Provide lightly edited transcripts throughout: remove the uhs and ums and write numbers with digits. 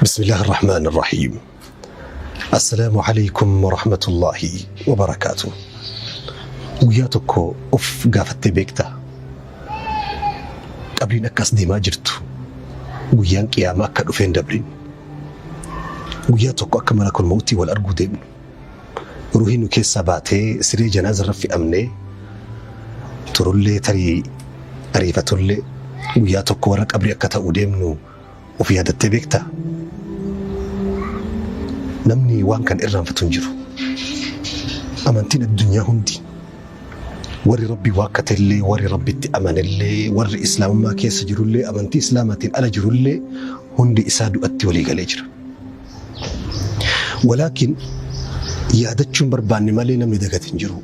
بسم الله الرحمن الرحيم السلام عليكم ورحمة الله وبركاته. Guyyaa tokko of gaafattee beektaa? Qabriin akkas deemaa jirtu, guyyaan qiyaamaa akka dhufeen dabrin, guyyaa tokko akka malakul mawtii wal arguu deemnu, ruuhii nu keessaa baatee siree janaazarra fe'amnee turullee, tarii ariifatullee, guyyaa tokko warra qabrii akka ta'uu deemnu of yaadattee beektaa? Namni waan kan irraanfatu hin jiru. Amantiin addunyaa hundi, warri Rabbi waakkatellee, warri Rabbitti amanellee, warri Islaamummaa keessa jirullee, amantii Islaamaatiin ala jirullee, hundi isaa du'atti walii galee jira. Walaakin yaadachuun barbaanne malee namni dagate hin jiru.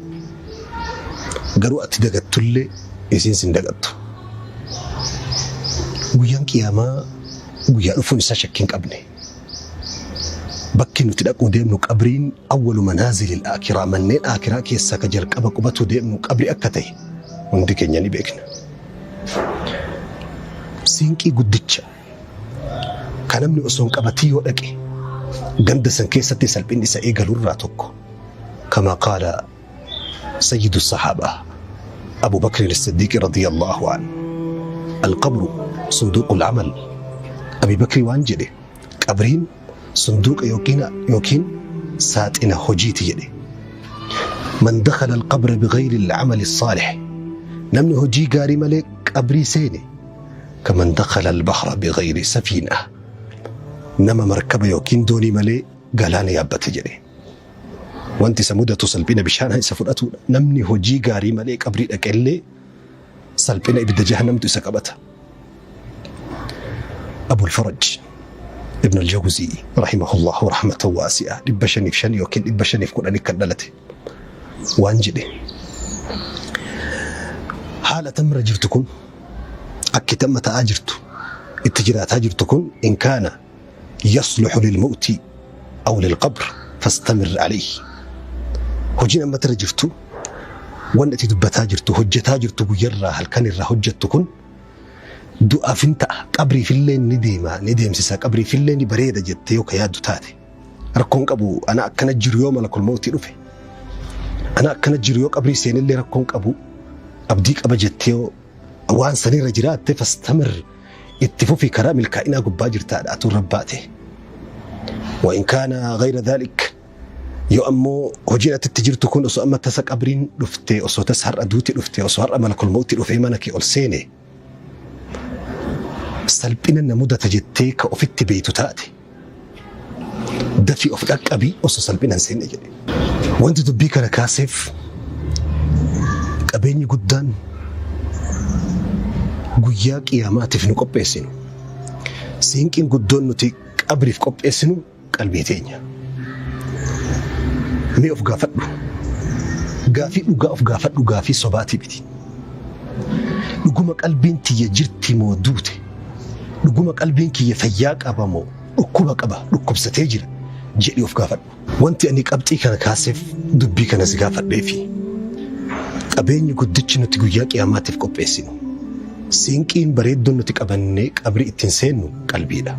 Garuu ati dagattullee isiin sin dagattu. Guyyaan qiyaamaa guyyaa dhufuun isaa shakkii hin qabne. Bakki nuti dhaquu deemnu qabriin awwalu manaazilil aakiraa, manneen aakiraa keessaa ka jalqaba qubatu deemnu qabri akka ta'e hundi keenya ni beekna. Siinqii guddicha ka namni osoo hin qabatin yoo dhaqe ganda san keessatti salphinni isa eegalurraa tokko, kama qaala sayyidu sahaabaa Abu Bakr as-Siddiq radiyallahu anhu, "Alqabru sunduuqul amal." Abi Bakri waan jedhe, qabriin sunduuqa yookiin saaxina hojiiti jedhe. "Man dakhala alqabra bighayri al-amali as-saalih", namni hojii gaarii malee qabrii seene, "kaman dakhala al-bahra bighayri safiina", nama markaba yookiin doonii malee galaana yaabbate jedhe. Wanti isa mudatu salphina bishaan isa fudhatudha. Namni hojii gaarii malee qabrii dhaqellee salphina ibidda jahannamtu isa qabata. Abul Faraj Ibn al-Jawzii rahimahullahu rahmatan waasi'a, 505 yookiin 510 kan dhalate, waan jedhe: haala tamra jirtu kun, akki tamma ta'aa jirtu, itti jiraataa jirtu kun, "إن كان يصلح للموت أو للقبر فاستمر عليه." Hojiin amma irra jirtu, wanni ati dubbataa jirtu, hojjetaa jirtu, guyyarraa halkan irraa hojjettu kun du'aaf hin ta'a, qabriifillee ni deema, ni deemsisa, qabriifillee ni bareeda jettee yoo ka yaaddu taate, rakkoon qabu. Ana akkana jiru yoo malakul mawtii dhufe, ana akkana jiru yoo qabrii seenillee rakkoon qabu, abdii qaba jettee yoo waan sanirra jiraatte, فاستمر, itti fufii, karaa milkaa'inaa gubbaa jirtaadha atuu rabbaate. وإن كان غير ذلك, yoo ammoo hojiin ati itti jirtu kun osoo amma tasa qabriin dhufte, osoo tasa har'a duuti dhufte, osoo har'a malakul mawtii dhufee mana kee ol seene, salphina na mudata jettee ka ofitti beeytu taate, dafii of dhaqqabii osoo salphina hin seenne jedhe. Wanti dubbii kana kaaseef, qabeenyi guddaan guyyaa qiyaamaatiif nu qopheessinu, siinqiin guddoon nuti qabriif qopheessinu qalbii teenya. Mee of gaafadhu. Gaafii dhugaa of gaafadhu, gaafii sobaatii miti. Dhuguma qalbiin tiyya jirti moo duute? Dhuguma qalbiin kiyya fayyaa qaba moo dhukkuba qaba, dhukkubsatee jira jedhi of gaafadhu. Wanti ani qabxii kana kaaseef, dubbii kana si gaafadheefi, qabeenyi guddichi nuti guyyaa qiyaamaatiif qopheessinu, siinqiin bareeddoon nuti qabannee qabrii ittiin seennu qalbiidha.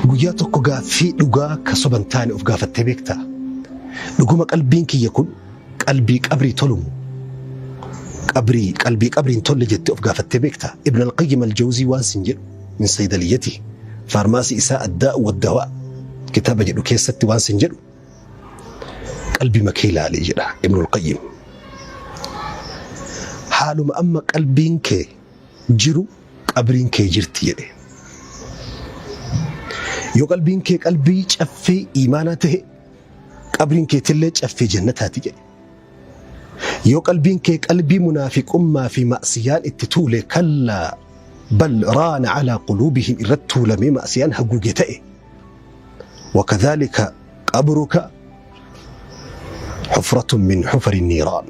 Guyyaa tokko gaaffii dhugaa ka soban taane of gaafattee beektaa? Dhuguma qalbiin kiyya kun qalbii qabrii tolumu? Qabrii qalbii qabriin tolle jettee of gaafattee beektaa? Ibn al-Qayyim al-Jawzii waan sin jedhu, min saydaliyyati, faarmaasii isaa الداء والدواء kitaaba jedhu keessatti waan sin jedhu, qalbii makee ilaalee jedha Ibn al-Qayyim. Haaluma amma qalbiin kee jiru qabriin kee jirti jedhe. Yoo qalbiin kee qalbii caffee iimaanaa ta'e, qabriin keetillee caffee jannataati jedhe. Yoo qalbiin kee qalbii munaafiqummaa fi ma'siyaan itti tuule, كلا بل ران على قلوبهم irratti tuulamee ma'siyaan haguuge ta'e, وكذلك قبرك حفرة من حفر النيران,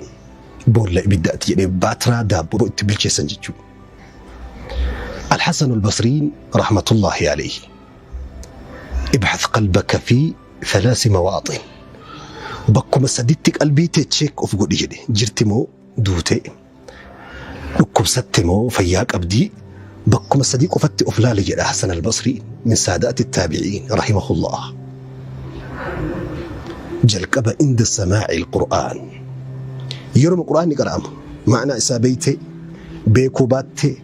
boolla ibiddaati jedhee, baatiraa daabboo itti bilcheessan jechuudha. الحسن البصري رحمة الله عليه، "ابحث قلبك في ثلاث مواطن", bakkuma saditti qalbii tee check of godhi jedhe. Jirti moo duute? Dhukkubsatte moo fayyaa qabdii? Bakkuma sadii qofatti of laali jedha Hasan al-Basrii min saadaati taabiciin rahimahullah. Jalqaba inda samaa'i al-Qur'aan. Yeroo Qur'aanni qara'amu ma'anaa isaa beeytee beekuu baattee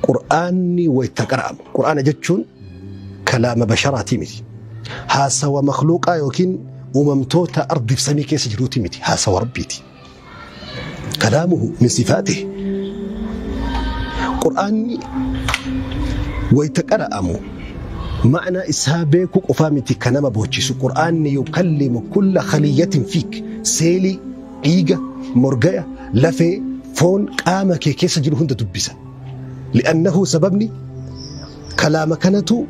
Qur'aanni wayta qara'amu. Qur'aana jechuun kalaama basharaatii miti. Haasawa makhluuqaa yookiin uumamtoota ardiif samii keessa jiruuti miti. Haasawa Rabbiiti. Kalaamuhu min sifaatihi. Qur'aanni wayta qara'amu ma'anaa isaa beekuu qofaa miti kan nama boochisu. Qur'aanni yukallimu kulla khaliyatin fiik. Seelii, dhiiga, morgaya, lafee, foon qaama kee keessa jiru hunda dubbisa. Li'annahu sababni kalaama kanatu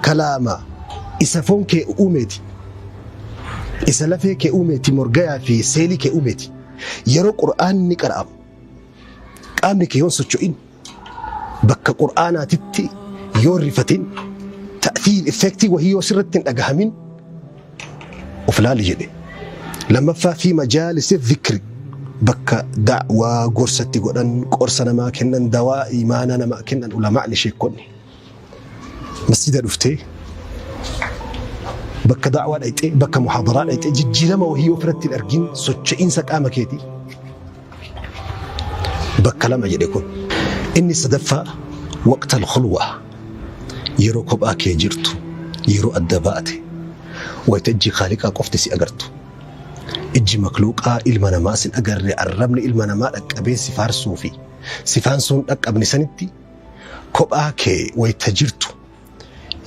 kalaama isa foon kee uumeeti. Isa lafee kee uumeeti, morgayaa fi seelii kee uumeeti. Yeroo Qur'aanni qara'amu qaamni kee yoon socho'in, bakka Qur'aanaatitti yoo rifatin, ta'thiir effektii wahii yoo sirratti hin dhagahamin of laali jedhe. Lammaffaa fi majaalisi dhikri, bakka da'waa gorsatti godhan, qorsa namaa kennan, dawaa imaanaa namaa kennan ulamaa'ni, sheekonni. Masjida dhuftee, bakka da'waa dhayxee, bakka muhaadaraa dhayxee, jijjiirama wahii yoo ofirratti hin argin, socho'iinsa qaama keetii, bakka lama jedhe kun. Inni sadaffaa waqta al-khulwa, yeroo kophaa kee jirtu, yeroo adda baate, wayita ijji Khaaliqaa qofti si agartu. Ijji makluuqaa ilma namaa sin agarre, arrabni ilma namaa dhaqqabee si faarsuu fi si faansuun dhaqqabne sanitti kophaa kee wayita jirtu,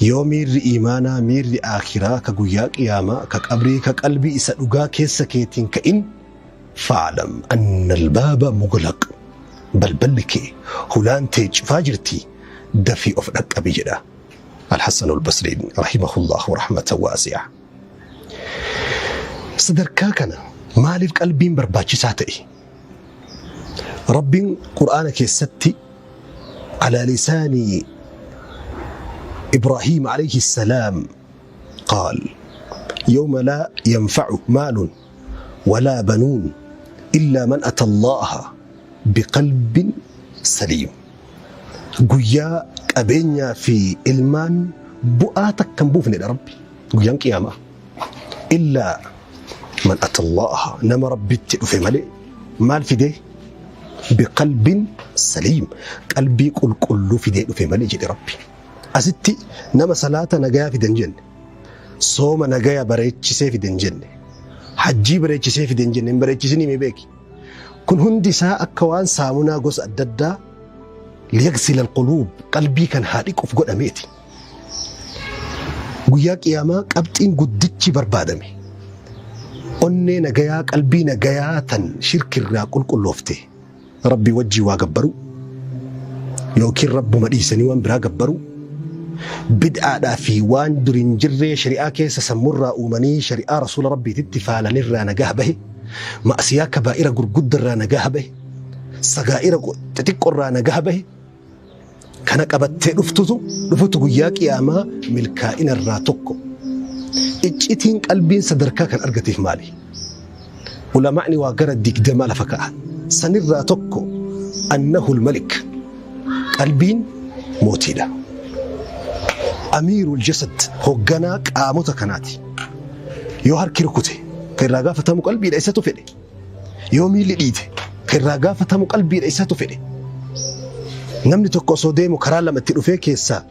yoo miirri iimaanaa, miirri aakhiraa, ka guyyaa qiyaamaa, ka qabrii, ka qalbii isa dhugaa keessa keetiin ka'in, fa'lam anna albaaba mughlaq, balballi kee, hulaan tee cufaa jirti, dafii of dhaqqabi jedha Al-Hasan al-Basriin rahimahullahu rahmatan waasi'a. Sadarkaa kana maaliif qalbiin barbaachisaa ta'e? Rabbiin Qur'aana keessatti ala lisaani Ibrahiim alayhi salaam qaal: yawma laa yanfa'u maalun walaa banuun illaa man ata Allaha biqalbin saliim. Guyyaa qabeenyaa fi ilmaan bu'aa takka hin buufnedha Rabbi. Guyyaan qiyaamaa. Illaa man ata Allaha, nama Rabbitti dhufe malee. Maal fidee? Biqalbin saliim, qalbii qulqulluu fidee dhufe malee jedhe Rabbi. Asitti nama salaata nagayaa fide hin jenne. Sooma nagaya bareechisee fide hin jenne. Hajjii bareechisee fide hin jenne. Hin bareechisinii mee beeki. Kun hundi isaa akka waan saamunaa gosa adda addaa liyagsila alquluub, qalbii kan haa dhiquuf godhameeti. Guyyaa qiyaamaa qabxiin guddichi barbaadame onnee nagayaa, qalbii nagayaa tan shirkirraa qulqulloofte, Rabbii wajjii waa gabbaruu yookiin Rabbuma dhiisanii waan biraa gabbaruu, bid'aadhaa fi waan dur hin jirree shari'aa keessa sammurraa uumanii shari'aa Rasuula Rabbiititti faalanirraa nagaa bahe, ma'asiyaa kabaa'ira gurguddarraa nagaa bahe, sagaa'ira xixiqqorraa nagaa bahe kana qabattee dhuftutu dhufutu guyyaa qiyaamaa milkaa'ina irraa tokko. Iccitiin qalbiin sadarkaa kan argateef maali? Ulamaa'ni waa gara 20 lafa ka'an. Sanirraa tokko annahu malik, qalbiin mootiidha. Amiirul jasad, hoogganaa qaamota kanaati. Yoo harki rukute kan irraa gaafatamu qalbiidha, isatu fedhe. Yoo miilli dhiite kan irraa gaafatamu qalbiidha, isatu fedhe. Namni tokko osoo deemu karaa lama itti dhufee keessaa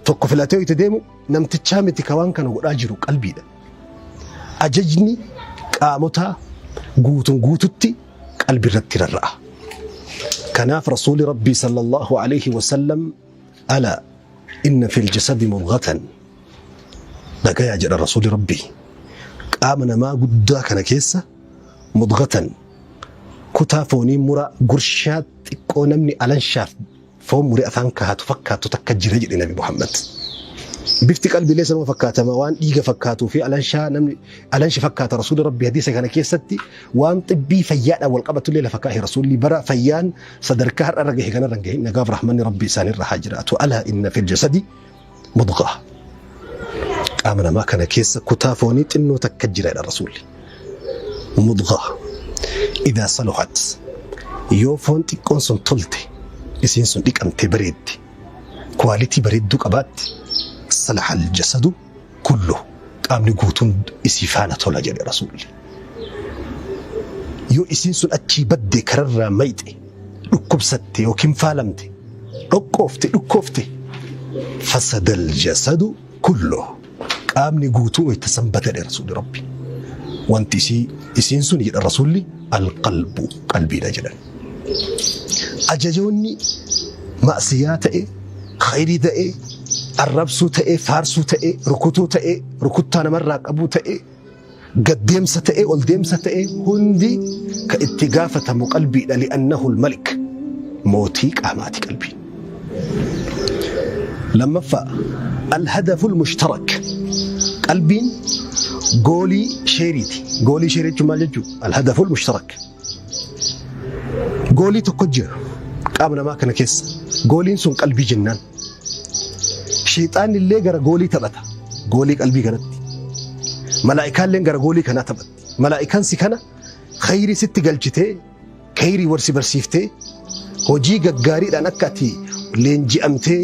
tokko filatee itti deemu, namtichaa miti ka waan kana godhaa jiru, qalbiidha. Ajajni qaamotaa guutun guututti qalbi irratti rarra'a. Kanaaf Rasuuli Rabbii sallallahu alayhi wasallam: alaa inna fil jasadi mudghatan, dhagayaa jedha Rasuuli Rabbii, qaama namaa guddaa kana keessa mudghatan, kutaa foonii mura gurshaa xiqqoo namni alanshaaf foon muree afaan kaahatu fakkaattu takka jira jedhe Nabi Muhammad. Bifti qalbiilee sanuma fakkaatama, waan dhiiga fakkaatuu fi alanshaa namni alanshi fakkaata. Rasuulli Rabbii hadiisa kana keessatti waan xibbii fayyaadhaan wal qabatullee lafa kaa'e. Rasuulli bara fayyaan sadarkaa har'a irra gahe kanarra hin gahin, nagaaf rahmanni Rabbii isaanirra haa jiraatu. Alaa inna fil jasadi mudghaa, qaama namaa kana keessa kutaa foonii xinnoo takka jira jedha Rasuulli. Mudghaa idaa saluhat, yoo foon xiqqoon sun tolte, isiin sun dhiqamte bareedde. Quality bareedduu qabaatte, salaha aljasadu kulluhu, qaamni guutuun isii faana tola jedhe Rasuulli. Yoo isiin sun achii badde, kararraa mayxe, dhukkubsatte yookiin faalamte, dhoqqoofte, dhukkoofte, fasada aljasadu kulluhu, qaamni guutuu wayta san bada jedhe Rasuulli Rabbi. Wanti isii isiin sun jedha Rasuulli alqalbu, qalbiidha jedhan. Ajajoonni ma'siyaa ta'e, khayrii ta'e, arrabsuu ta'e, faarsuu ta'e, rukutuu ta'e, rukuttaa namarraa qabuu ta'e, gaddeemsa ta'e, ol deemsa ta'e, hundi ka itti gaafatamu qalbiidha. Li'annahu al-malik, mootii qaamaati qalbiin. Lammaffaa, alhadaful mushtarak, qalbiin goolii sheeriiti. Goolii sheerii jechuun maal jechuu? Alhadaful mushtarak. Goolii tokko jira qaama namaa kana keessa. Gooliin sun qalbii jennaan. Sheexaanni illee gara goolii taphata. Goolii qalbii kanatti. Malaa'ikaalleen gara goolii kanaa taphatti. Malaa'ikaan si kana khayrii sitti galchitee, khayrii warsi barsiiftee, hojii gaggaariidhaan akka ati leenji'amtee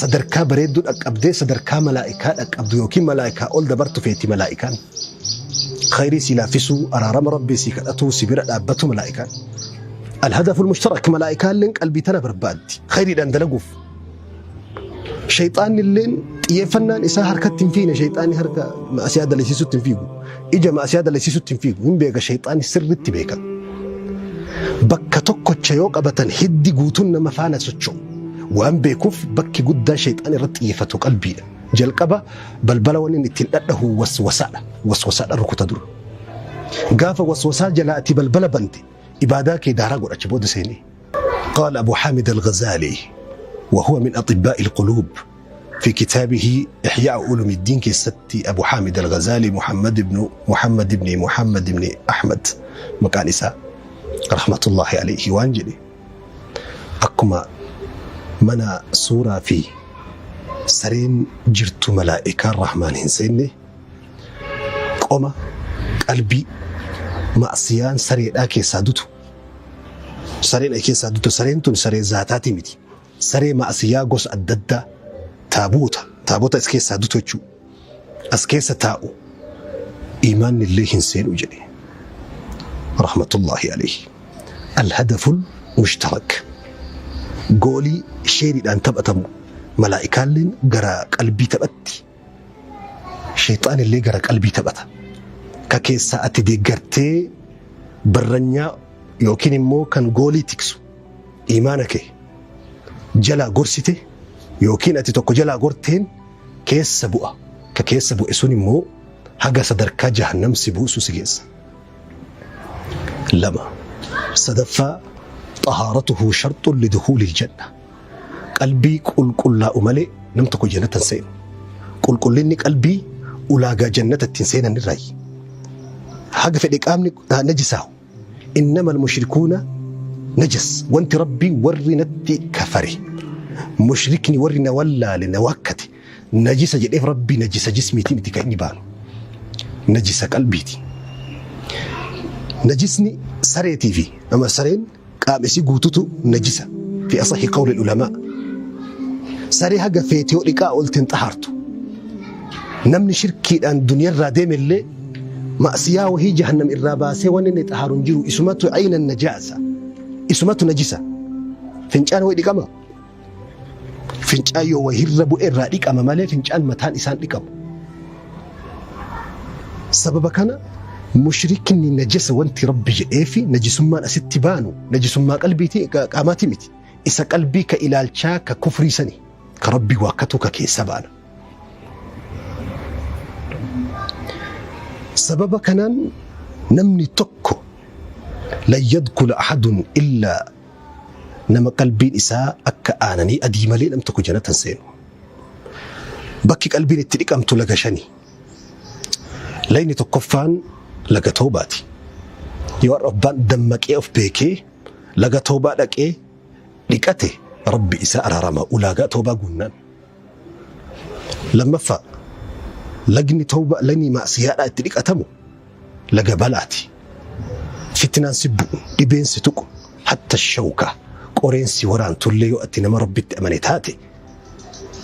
sadarkaa bareedduu dhaqqabdee sadarkaa malaa'ikaa dhaqqabdu yookiin malaa'ikaa ol dabartu feeti malaa'ikaan. Khayrii si laaffisuu, araarama Rabbii si kadhatuu, si bira dhaabbatu malaa'ikaan. Alhadaful mushtarak, malaa'ikaalleen qalbii tana barbaaddi khayriidhaan dalaguuf. Shayxaanni illeen xiyyeeffannaan isaa harkatti hin fiine, shayxaanni harka ma'asiyaa dalasiisutti hin fiigu. Ija ma'asiyaa dalasiisutti hin fiigu. Hin beeka, shayxaanni sirriitti beeka. Bakka tokkocha yoo qabatan hiddi guutuun nama faana socho'u. Waan beekuuf bakki guddaan shayxaan irratti xiyyeeffatu qalbiidha. Jalqaba balbala wanni inni ittiin dhadhahu waswasaadha. Waswasaadha rukuta dura. Gaafa waswasaa jalaa ati balbala bante, ibaadaa kee daaraa godhacha booda seenee. قال أبو حامد الغزالي، وهو من أطباء القلوب، في كتابه إحياء علوم الدين keessatti، أبو حامد الغزالي محمد بن محمد بن محمد بن أحمد maqaan isaa، رحمة الله عليه، waan jedhe: akkuma mana suuraa fi sareen jirtu malaa'ikaan rahmaan hin seenne, qoma qalbii ma'siyaan sareedhaa keessaa dutu, sareen ay keessaa dutu, sareen tun saree zaataati miti, saree ma'siyaa gosa adda addaa, taaboota taabota as keessaa dutu jechuu, as keessa taa'u imaanni illee hin seenu jedhe، رحمة الله عليه. الهدف المشترك، goolii sheeriidhaan taphatamu, malaa'ikaalleen gara qalbii taphatti, sheexaan illee gara qalbii taphata. Ka keessaa ati deeggartee barranyaa yookiin immoo kan goolii tiksu imaana kee jalaa gorsite yookiin ati tokko jalaa gorteen keessa bu'a. Ka keessa bu'e sun immoo haga sadarkaa jahannam si buusu si geessa. Lama. Sadaffaa, طهارته شرط لدخول الجنة. Qalbii qulqullaa'u malee nam tokko jannata hin seenu. Qulqullinni qalbii ulaagaa jannata ittiin seenan irraayi. Haga fedhe qaamni najisaahu. إنما المشركون نجس. Wanti Rabbii warri natti kafare, mushrikni warri na wallaale, na waakkate, najisa jedheef Rabbii najisa jismiitii miti kan inni baanu. Najisa qalbiiti. Najisni sareetii fi nama sareen qaama isii guututu najisa. في أصح قول العلماء. Saree haga feete yoo dhiqaa oolteen xahaartu. Namni shirkiidhaan duniyarraa deemellee ma'siyaa wahii jahannam irraa baasee wanni inni xahaaru hin jiru, isumatu عين النجاسة. Isumatu najisa. Fincaan wayi dhiqama. Fincaan yoo wahirra bu'e irraa dhiqama malee fincaan mataan isaan dhiqamu. Sababa kana mushrikni najasa wanti Rabbi jedhee fi najisummaan asitti baanu najisummaa qalbiiti qaamaati miti. Isa qalbii ka ilaalchaa ka kufrii sani ka Rabbi waakkatu ka keessa baana. Sababa kanaan namni tokko لن يدخل أحد إلا nama qalbiin isaa akka aananii adii malee nam tokko jannata hin seenu. Bakki qalbiin itti dhiqamtu laga shani. Layni tokkoffaan laga toobaati. Yoo har'a abbaan dammaqee of beekee laga toobaa dhaqee dhiqate, Rabbi isaa araarama ulaagaa toobaa guunnaan. Lammaffaa, lagni toobaa, lagni maasiyaadhaa itti dhiqatamu laga balaati. Fitnaan si bu'u, dhibeen si tuqu, hatta shawka qoreen si waraantullee yoo ati nama Rabbitti amane taate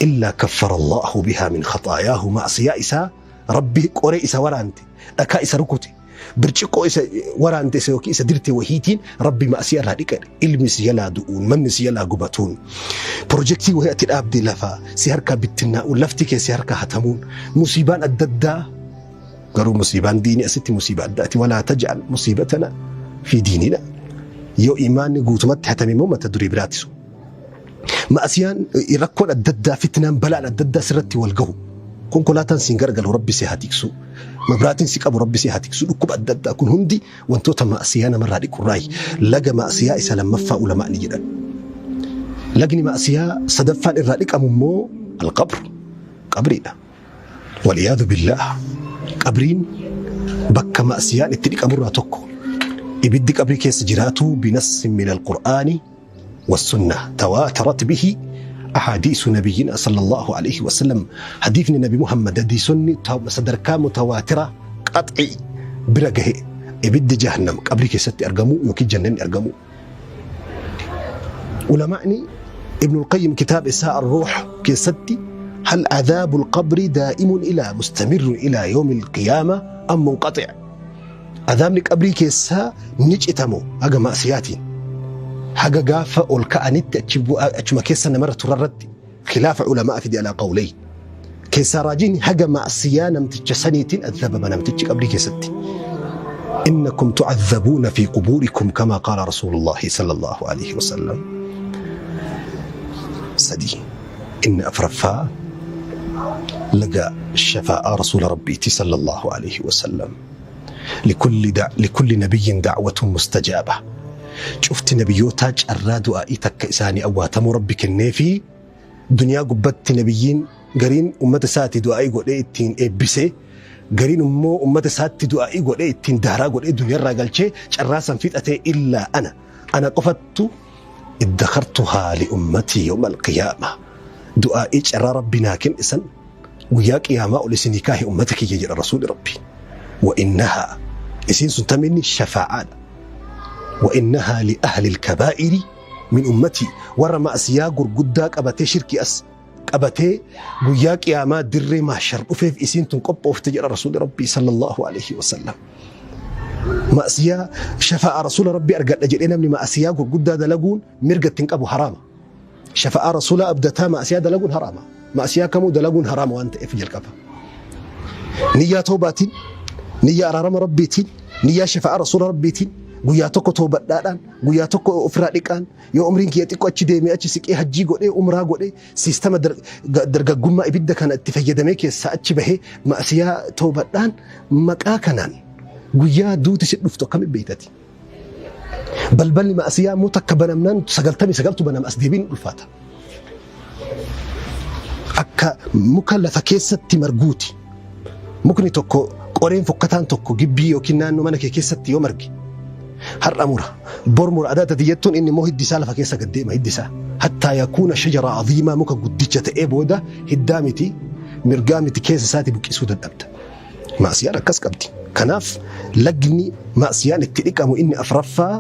Illaa kaffara Allaahu bihaa min khaxaayaahu ma'asiyaa isaa Rabbi qoree isa waraante, dhakaa isa rukute, birciqqoo isa waraante isa yookiin isa dirte wahiitiin Rabbi ma'asiyaa irraa dhiqa. Ilmi si jalaa du'uun, manni si jalaa gubatuun, pirojektii wahii ati dhaabde lafa si harkaa bittinnaa'uun, lafti kee si harkaa hatamuun, musiibaan adda addaa. Garuu musiibaan diinii asitti musiibaa addaati. Walaa taj'al musiibatana fi diinina. Yoo imaanni guutumatti hatame immoo mata duree biraati sun. Ma'asiyaan rakkoon adda addaa fitnaan balaan adda addaa sirratti wal gahu. Konkolaataan siin garagalu Rabbi si haa tiksu. Mabraatiin si qabu Rabbi si haa tiksu. Dhukkuba adda addaa kun hundi wantoota ma'asiyaa namarraa dhiqurraayi. Laga ma'asiyaa isa lammaffaa ulamaa ni jedhan. Lagni ma'asiyaa sadaffaan irraa dhiqamu immoo alqabr qabriidha. Wal'iyaadu billaah qabriin bakka ma'siyaan itti dhiqamurraa tokko. Ibiddi qabrii keessa jiraatu binassin min alqur'aani wassunnah tawaatarat bihi ahaadiisu nabiyyina sallallahu alaihi wasallam. Hadiifni Nabi Muhammad hadiisonni sadarkaa mutawaatira qax'i bira gahe ibiddi jahannam qabrii keessatti argamuu yookiin jannanni argamuu. Ulamaa'ni Ibnul Qayyim kitaaba isaa Ar-Ruuh keessatti hal adhaabul qabri daa'imun ilaa mustamirrun ilaa yawmil qiyaama am munqaxi'. Adhaabni qabrii keessaa ni citamo haga ma'siyaatiin haga gaafa ol ka'anitti achi achuma keessa namarra turarratti khilaafa ulamaa fide alaa qawleyn. Keessaa raajiin haga ma'siyaa namticha saniitiin adhabama namtichi qabrii keessatti. Innakum tu'adhabuuna fi qubuurikum kama qaala rasuulullaahi sallallahu alaihi wasallam. Sadii. Inni afraffaa laga shafaa'aa rasuula rabbiiti sallallahu alaihi wasallam. Likulli nabiyyin da'watun mustajaaba. Cufti nabiyyootaa carraa du'aa'ii takka isaanii awwaatamuu rabbi kenneefi. Duniyaa gubbatti nabiyyiin gariin ummata isaati du'aa'ii godhee ittiin eebbise, gariin immoo ummata isaatti du'aa'ii godhee ittiin daaraa godhee duniyaarraa galchee carraa san fixatee illaa ana. Ana qofattu iddakhartuhaa li ummatii yawma alqiyaama. Du'aa'ii carraa rabbi naa kenne san guyyaa qiyaamaa ol isinii kaahe ummata kiyya jedha rasuuli rabbi. Wa innahaa isiin sun taminni shafaa'aadha. Wa innahaa li ahli alkabaa'iri min ummatii warra ma'asiyaa gurguddaa qabatee shirkii as qabatee guyyaa qiyaamaa dirree mahshar dhufeef isiin tun qophoofte jedha rasuuli rabbii sallallahu alaihi wasallam. Ma'asiyaa shafa'aa rasuula rabbii argadha jedhee namni ma'asiyaa gurguddaa dalaguun mirga ittiin qabu haraama. Shafa'aa rasuula abdataa ma'asiyaa dalaguun haraama. Ma'asiyaa kamuu dalaguun haraama waan ta'eef jalqaba. Niyyaa toobaatiin, niyyaa araarama rabbiitiin, niyyaa shafa'aa rasuula rabbiitiin guyyaa tokko toobadhaadhaan guyyaa tokko ofirraa dhiqaan yoo umriin kiyya xiqqoo achi deemee achi siqee hajjii godhee umraa godhee siistama dargaggummaa ibidda kana itti fayyadamee keessaa achi bahee ma'asiyaa toobadhaan maqaa kanaan guyyaa duuti si dhuftu akkamitti beektati? Balballi ma'asiyaa immoo takka banamnaan 99tu banama as deebiin ulfaata. Akka muka lafa keessatti marguuti. Mukni tokko qoreen fokkataan tokko gibbii yookiin naannoo mana kee keessatti yoo marge har'a mura bor mura adaata tiyyattuun inni immoo hiddi isaa lafa keessa gad deema hiddi isaa. Hattaa yakuuna shajara aziimaa muka guddicha ta'ee booda hiddaa miti mirgaa miti keessa isaati buqqisuu dadhabda. Ma'siyaan akkas qabdi. Kanaaf lagni ma'siyaan itti dhiqamu inni afraffaa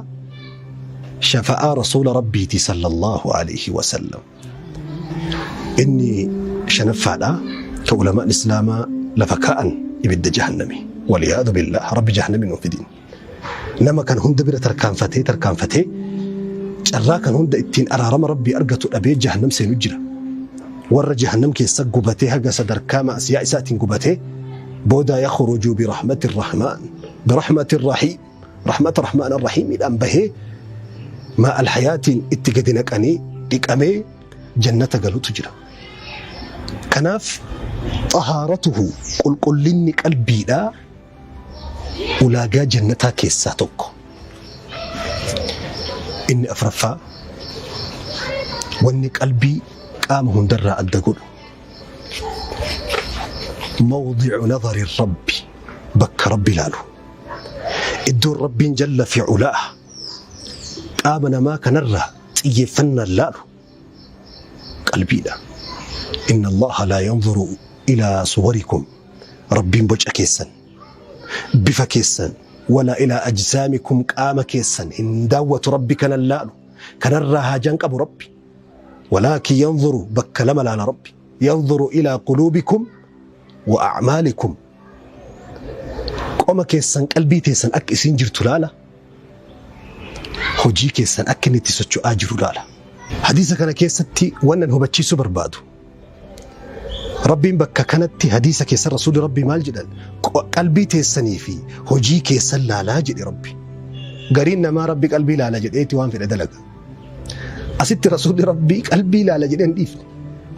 shafa'aa rasuula rabbiiti sallallahu alaihi wasallam. Inni shanaffaadha ka ulamaan islaamaa lafa kaa'an ibidda jahannami. Waliyaadu billah rabbi jahannami nuuf fidin. Nama kan hunda bira tarkaanfatee tarkaanfatee carraa kan hunda ittiin araarama rabbii argatu dhabee jahannam seenu jira. Warra jahannam keessa gubatee haga sadarkaa ma'asiyaa isaatiin gubatee booda yakhruju birahmati rahmaan birahmati rahiim rahmata rahmaan rahiimiidhaan bahee maa alhayaatiin itti gadi naqanii dhiqamee jannata galutu jira. Kanaaf xahaaratuhu qulqullinni qalbiidhaa ulaagaa jannataa keessaa tokko. Inni afraffaa wanni qalbii qaama hundarraa adda godhu mawdi'u nadari rabbi bakka rabbi ilaalu. Iddoon rabbiin jalla fi ulaa qaama namaa kanarraa xiyyeeffannaan laalu qalbiidha. Inna Allaha laa yanzuru ilaa suwarikum Rabbiin boca keessan, bifa keessan, walaa ilaa ajsaamikum qaama keessan hin daawwatu Rabbi kanan laalu, kanarraa haajaan qabu Rabbi. Walaakin yanzuru bakka lama laala Rabbi. Yanzuru ilaa quluubikum wa a'maalikum. Qoma keessan qalbii teessan akka isiin jirtu laala. Hojii keessan akka inni itti socho'aa jiru laala. Hadiisa kana keessatti wannan hubachiisuu barbaadu. Rabbiin bakka kanatti hadiisa keessa Rasuulli Rabbii maal jedhan? Qalbii teessanii fi hojii keessan laalaa jedhe Rabbi. Gariin namaa Rabbi qalbii laala jedheeti waan fedhe dalaga. Asitti Rasuulli Rabbii qalbii laala jedhee hin dhiifne.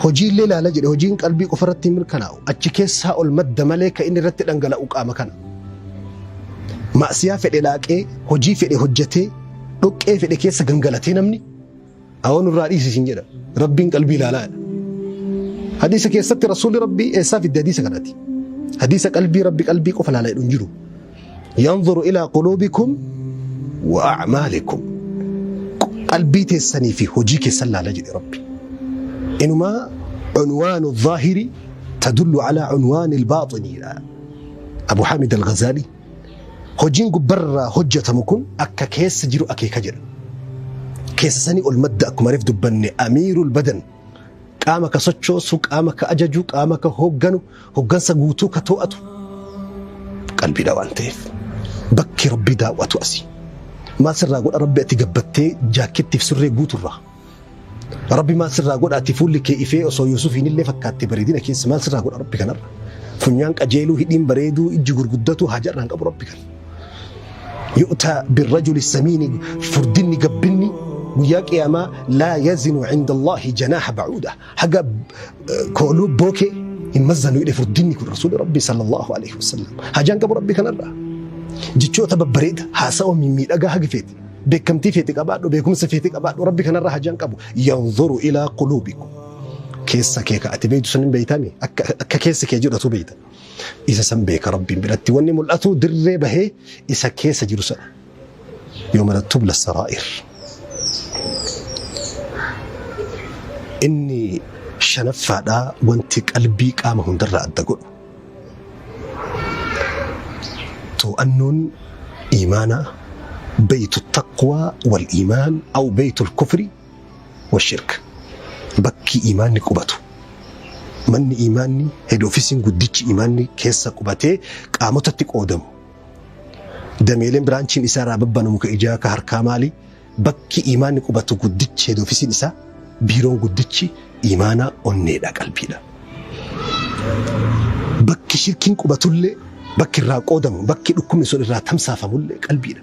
Hojiillee laala jedhe. Hojiin qalbii qofa irratti hin mirkanaa'u. Achi keessaa ol madda malee kan inni irratti dhangala'u qaama kana. Ma'siyaa fedhe laaqee, hojii fedhe hojjetee, dhoqqee fedhe keessa gangalatee namni awoo nurraa dhiisi siin jedha. Rabbiin qalbii ilaalaa jedha. Hadiisa keessatti Rasuulli Rabbii eessaa fidde hadiisa kanati? Hadiisa qalbii Rabbi qalbii qofa laala jedhu hin jiru. Yanzuru ilaa quluubikum wa a'maalikum. Qalbii teessanii fi hojii keessan laala jedhe Rabbi. Inumaa unwaanu zaahiri tadullu alaa unwaani albaaxini. Abu Hamid al-Ghazali. Hojiin gubbarraa hojjetamu kun akka keessa jiru akeeka jedha. Keessa sanii ol madda akkuma reef dubbanne amiirul badan. Qaama ka sochoosu, qaama ka ajaju, qaama ka hoogganu, hoggansa guutuu ka to'atu qalbiidha waan ta'eef. Bakki Rabbi daawwatu asi. Maal sirraa godha Rabbi ati gabbattee jaakkettiif surree guuturraa? Rabbi maal sirraa godha ati fuulli kee ifee osoo Yuusufiin illee fakkaatte bareedina keessa maal sirraa godha Rabbi kanarra? Funyaan qajeeluu, hidhiin bareeduu, ijji gurguddatu haja irraa hin qabu Rabbi kana. Yu'taa birrajuli samiini furdinni gabbinni guyyaa qiyaamaa laa yazinu cinda Allaahi janaaha bacuuda haga kooluu bookee hin mazzanu jedhe furdinni kun rasuuli Rabbi sallallahu alaihi wasallam. Hajaan qabu Rabbi kanarraa. Jechoota babbareeda haasawa mimmiidhagaa haga feete. Beekamtii feete qabaadhu, beekumsa feete qabaadhu, Rabbi kanarraa hajaan qabu. Yanzuru ilaa quluubikum. Keessa kee ka ati beektu san hin beeytami. Akka keessa kee jedhatu beeyta. Isa san beeka Rabbiin biratti. Wanni mul'atu dirree bahee isa keessa jiru sana. Yooma tubla saraa'ir. Inni shanaffaadhaa wanti qalbii qaama hundarraa adda godhu. To'annoon iimaanaa beeytu taqwaa wal iimaan aw beeytu kufri wa shirk. Bakki iimaanni qubatu. Manni iimaanni head office'n guddichi iimaanni keessa qubatee qaamotatti qoodamu. Dameeleen biraanchiin isaa irraa babbanamu ka ijaa ka harkaa maali? Bakki iimaanni qubatu guddichi head office'n isaa biiroon guddichi iimaanaa onneedha qalbiidha. Bakki shirkiin qubatullee bakki irraa qoodamu bakki dhukkubni sun irraa tamsaafamullee qalbiidha.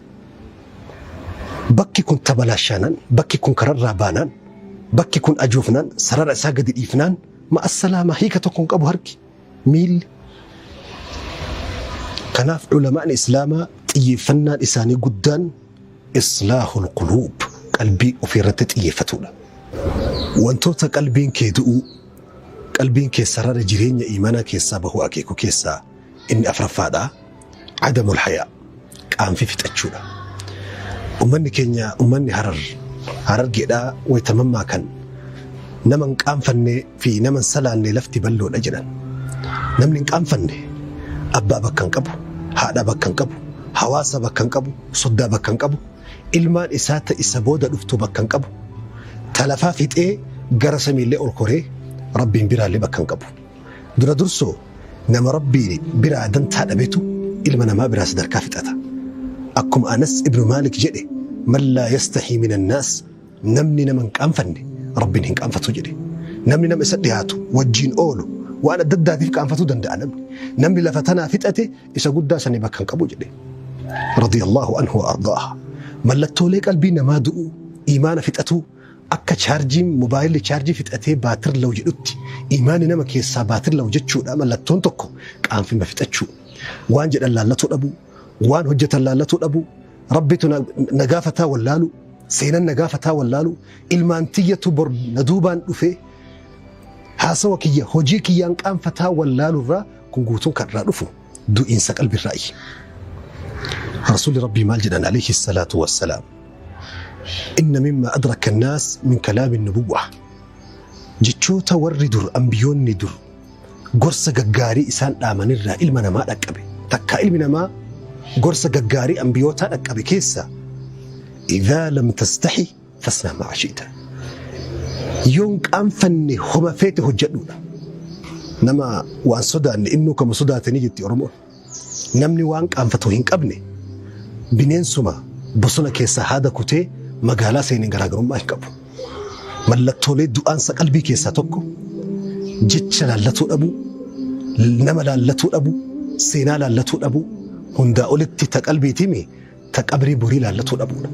Bakki kun tabalaashaanaan bakki kun kararraa baanaan bakki kun ajoofnaan sarara isaa gadi dhiifnaan ma'assalaama hiika tokko hin qabu harki miilli. Kanaaf ulamaan islaamaa xiyyeeffannaan isaanii guddaan islaahul quluub qalbii ofii irratti xiyyeeffatuudha. Wantoota qalbiin kee du'uu, qalbiin kee sarara jireenya iimaanaa keessaa bahuu akeeku keessaa inni afraffaadha. Adamul hayaa qaanfii fixachuudha. Ummanni keenya ummanni Harar Harargeedhaa wayita mammaakan nama hin qaanfanne fi nama hin salaanne lafti bal'oodha jedhan. Namni hin qaanfanne abbaa bakka hin qabu, haadha bakka hin qabu, hawaasa bakka hin qabu, soddaa bakka hin qabu, ilmaan isaa ta isa booda dhuftu bakka hin qabu. Ta lafaa fixee gara samiillee ol koree Rabbiin biraallee bakka hin qabu. Dura dursoo nama Rabbiin biraa dantaa dhabetu ilma namaa biraa sadarkaa fixata. Akkuma Anas ibnu Maalik jedhe man laa yastahii minan naas namni nama hin qaanfanne Rabbiin hin qaanfatu jedhe. Namni nama isa dhiyaatu wajjiin oolu waan adda addaatiif qaanfatuu danda'a namni. Namni lafa tanaa fixate isa guddaa sanii bakka hin qabu jedhe. Radiyallahu anhu wa ardaaha. Mallattoolee qalbii namaa du'uu, iimaana fixatuu, akka chaarjiin mobaayilli chaarjii fixatee baatir law jedhutti iimaanni nama keessaa baatir law jechuudha. Mallattoon tokko qaanfima fixachuu, waan jedhan laallatuu dhabuu, waan hojjetan laallatuu dhabuu, Rabbitu na gaafataa wallaaluu, seenan na gaafataa wallaaluu, ilmaan tiyyatu bor na duubaan dhufee haasawa kiyya hojii kiyyaan qaanfataa wallaalurraa kun guutuun kan irraa dhufu du'iinsa qalbirraayi. Rasuulli Rabbii maal jedhan alayhi salaatu wassalaam? Inna mimma adraka annaas min kalaami nubuwwa. Jechoota warri dur ambiyoonni dur gorsa gaggaarii isaan dhaamanirraa ilma namaa dhaqqabe. Takkaa ilmi namaa gorsa gaggaarii ambiyootaa dhaqqabe keessa idhaa lam tastahi fasnaa maa shi'ta. Yoon qaanfanne homa feete hojjedhuudha. Nama waan sodaanne innuu kama sodaatanii jetti Oromoon. Namni waan qaanfatu hin qabne bineensuma bosona keessaa haada kutee magaalaa seeneen garaagarummaa hin qabu. Mallattoolee du'aansa qalbii keessaa tokko jecha laallatuu dhabuu, nama laallatuu dhabuu, seenaa laallatuu dhabuu, hundaa olitti ta qalbiitiimi ta qabrii borii laallatuu dhabuudha.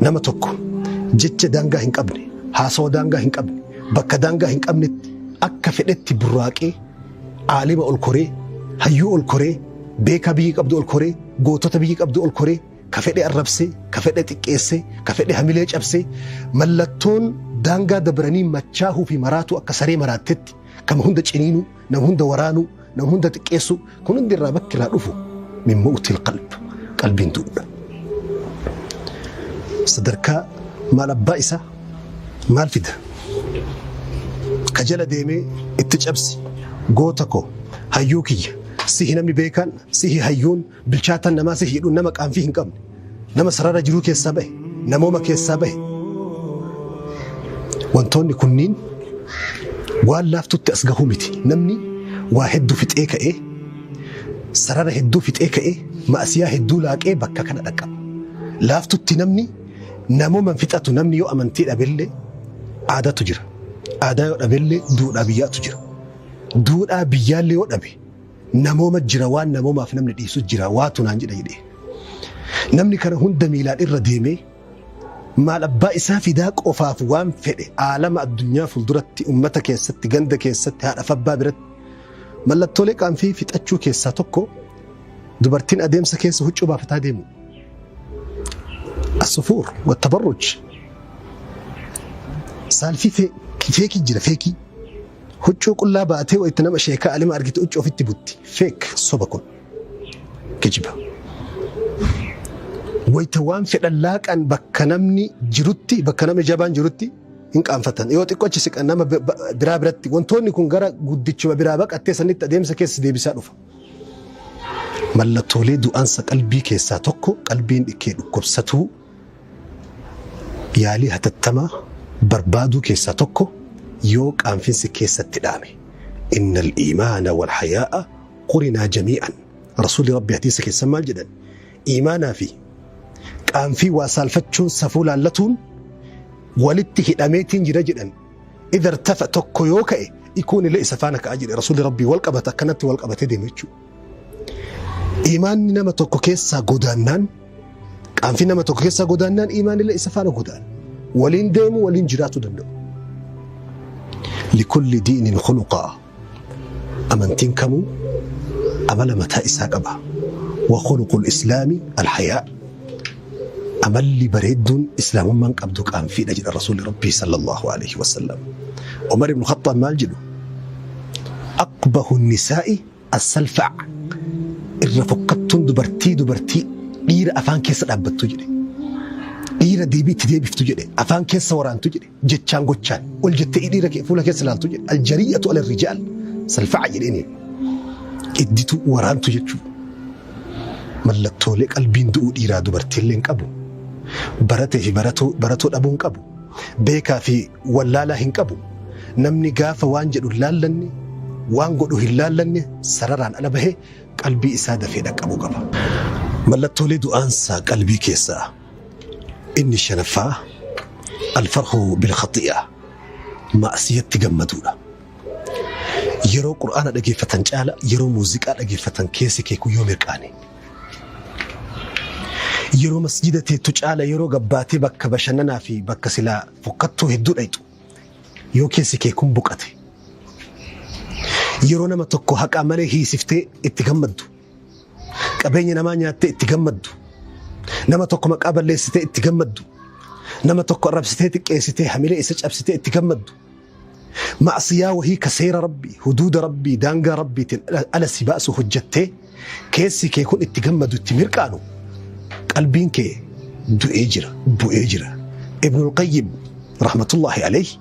Nama tokko jecha daangaa hin qabne, haasawa daangaa hin qabne, bakka daangaa hin qabnetti akka fedhetti burraaqee aalima ol koree, hayyuu ol koree, beekaa biyyi qabdu ol koree, gootota biyyi qabdu ol koree, ka fedhe arrabsee, ka fedhe xiqqeessee, ka fedhe hamilee cabsee, mallattoon daangaa dabranii machaahuu fi maraatuu akka saree maraattetti kama hunda ciniinuu, nama hunda waraanuu, nama hunda xiqqeessuu, kun hundi irraa bakki irraa dhufu min mawtil qalb, qalbiin du'uudha. Sadarkaa maal abbaa isaa maal fida? Ka jala deemee itti cabsi goota koo hayyuu kiyya sihi namni beekaan sihi hayyuun bilchaataan namaa sihi jedhuun nama qaanfii hin qabne nama sarara jiruu keessaa bahe namooma keessaa bahe wantoonni kunniin waan laaftutti as gahuu miti. Namni waa hedduu fixee ka'ee sarara hedduu fixee ka'ee ma'asiyaa hedduu laaqee bakka kana dhaqqaba. Laaftutti namni namooma fixatu. Namni yoo amantii dhabellee aadaatu jira. Aadaa yoo dhabellee duudhaa biyyaatu jira. Duudhaa biyyaallee yoo dhabe namooma jira, waan namoomaaf namni dhiisu jira, waatu naan jedha jedhee. Namni kana hunda miilaan irra deemee maal abbaa isaa fidaa qofaaf waan fedhe aalama addunyaa fuulduratti, ummata keessatti, ganda keessatti, haadha fi abbaa biratti. Mallattoolee qaanfii fixachuu keessaa tokko dubartiin adeemsa keessa huccuu baafataa deemu. As-sufuur wattabarruj. Saalfii feekii jira, feekii. Huccuu qullaa baatee wayitti nama sheekaa alima argite huccuu ofitti butti. Fake, soba kun. Kijiba. Wayita waan fedhan laaqan bakka namni jirutti, bakka namni jabaan jirutti hin qaanfatan. Yoo xiqqoo achi siqan nama biraa biratti wantoonni kun gara guddichuma biraa baqattee sanitti adeemsa keessa deebisaa dhufa. Mallattoolee du'aansa qalbii keessaa tokko qalbiin dhikkee dhukkubsatuu yaalii hatattamaa barbaaduu keessaa tokko yoo qaanfinsi keessatti dhaame. Innal iimaana wal hayaa'a qurinaa jamii'an. Rasuulli Rabbi hadiisa keessa maal jedhan? Iimaanaa fi qaanfii waa saalfachuun safuu laallatuun walitti hidhameetiin jira jedhan. Idha irtafa tokko yoo ka'e ikuun illee isa faana ka'a jedhe Rasuulli Rabbii. Wal qabata, akkanatti wal qabatee deema jechuudha. Iimaanni nama tokko keessaa godaannaan, qaanfii nama tokko keessaa godaannaan, iimaanni illee isa faana godaana. Waliin deemu, waliin jiraachuu danda'u. Likulli diinin khuluqaa. Amantiin kamuu amala mataa isaa qaba. Wa khuluqul islaami alhayaa. Amalli bareedduun islaamummaan qabdu qaanfiidha jedha Rasuulli Rabbii sallallahu alaihi wasallam. Umar ibn Khattaab maal jedhu? Aqbahu nisaa'i as-salfa'. Irra fokkattuun dubartii dubartii dhiira afaan keessa dhaabbattu jedhe. Dhiira deebii itti deebiftu jedhe. Afaan keessa waraantu jedhe. Jechaan gochaan ol jettee dhiira fuula keessa ilaaltu jedhe. Al-jari'atu ala rijaal salfa'a jedheeni. Idditu waraantu jechuudha. Mallattoolee qalbiin du'uu dhiiraa dubartiillee hin qabu. Baratee fi baratoo dhabuu hin qabu. Beekaa fi wallaalaa hin qabu. Namni gaafa waan jedhu hin laallanne, waan godhu hin laallanne, sararaan ala bahee qalbii isaa dafee dhaqqabuu qaba. Mallattoolee du'aansaa qalbii keessaa inni shanaffaa alfarhu bilkhaxi'a, ma'asiyatti gammaduudha. Yeroo Qur'aana dhageeffatan caala yeroo muuziqaa dhageeffatan keessi kee kun yoo mirqaane. Yeroo masjida teettu caala yeroo gabbaatee bakka bashannanaa fi bakka silaa fokkattuu hedduu dhayxu yoo keessi kee kun buqate. Yeroo nama tokko haqaa malee hiisiftee itti gammaddu. Qabeenya namaa nyaattee itti gammaddu. Nama tokko maqaa balleessitee itti gammaddu. Nama tokko arrabsitee xiqqeessitee hamilee isa cabsitee itti gammaddu. Ma'asiyaa wahii ka seera Rabbii, huduuda Rabbii, daangaa Rabbiitiin ala si baasu hojjattee keessi kee kun itti gammadu, itti mirqaanu, qalbiin kee du'ee jira, bu'ee jira. Ibnul Qayyim rahmatullahi alayhi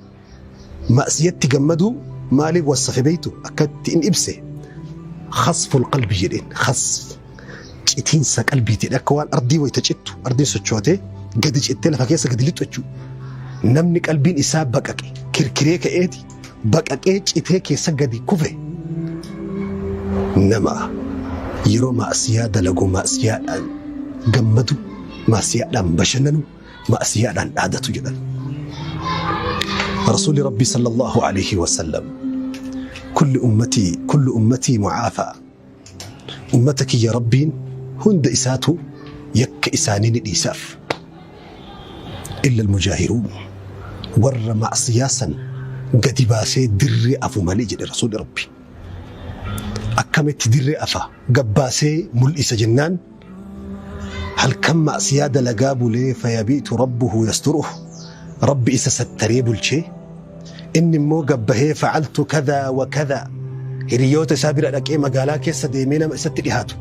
ma'asiyatti gammaduu maaliif wassafe beektu? Akka itti in ibse khasful qalbi jedheen. Khasf, citiinsa qalbiitiin, akka waan ardii wayita cittu ardiin sochootee gadi cittee lafa keessa gadi lixxu jechuudha. Namni qalbiin isaa baqaqe kirkiree ka'eeti baqaqee citee keessa gadi kufe. Nama yeroo ma'asiyaa dalagu ma'asiyaadhaan gammadu, ma'asiyaadhaan bashannanu, ma'asiyaadhaan dhaadatu jedhan. Rasuulli Rabbii sallallahu alayhi wa sallam kulli ummatii kullu ummatii mu'aafaa ummata kiyya Rabbiin hunda isaatu yakka isaanii ni dhiisaaf. Illa almujaahiruun warra ma'asiyaa san gadi baasee dirree afu malee jedhe Rasuulli Rabbii. Akkamitti dirree afa gabbaasee mul'isa jennaan halkan ma'asiyaa dalagaa bulee fayabiitu rabbuhu yasturuh Rabbi isa sattaree bulchee inni immoo gabbahee facaltu kadaa wa kadaa hiriyoota isaa bira dhaqee magaalaa keessa deemee nama isatti dhihaatu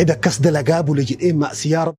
eda akkas dalagaa bule jedhee ma'asiyaa Rabbi.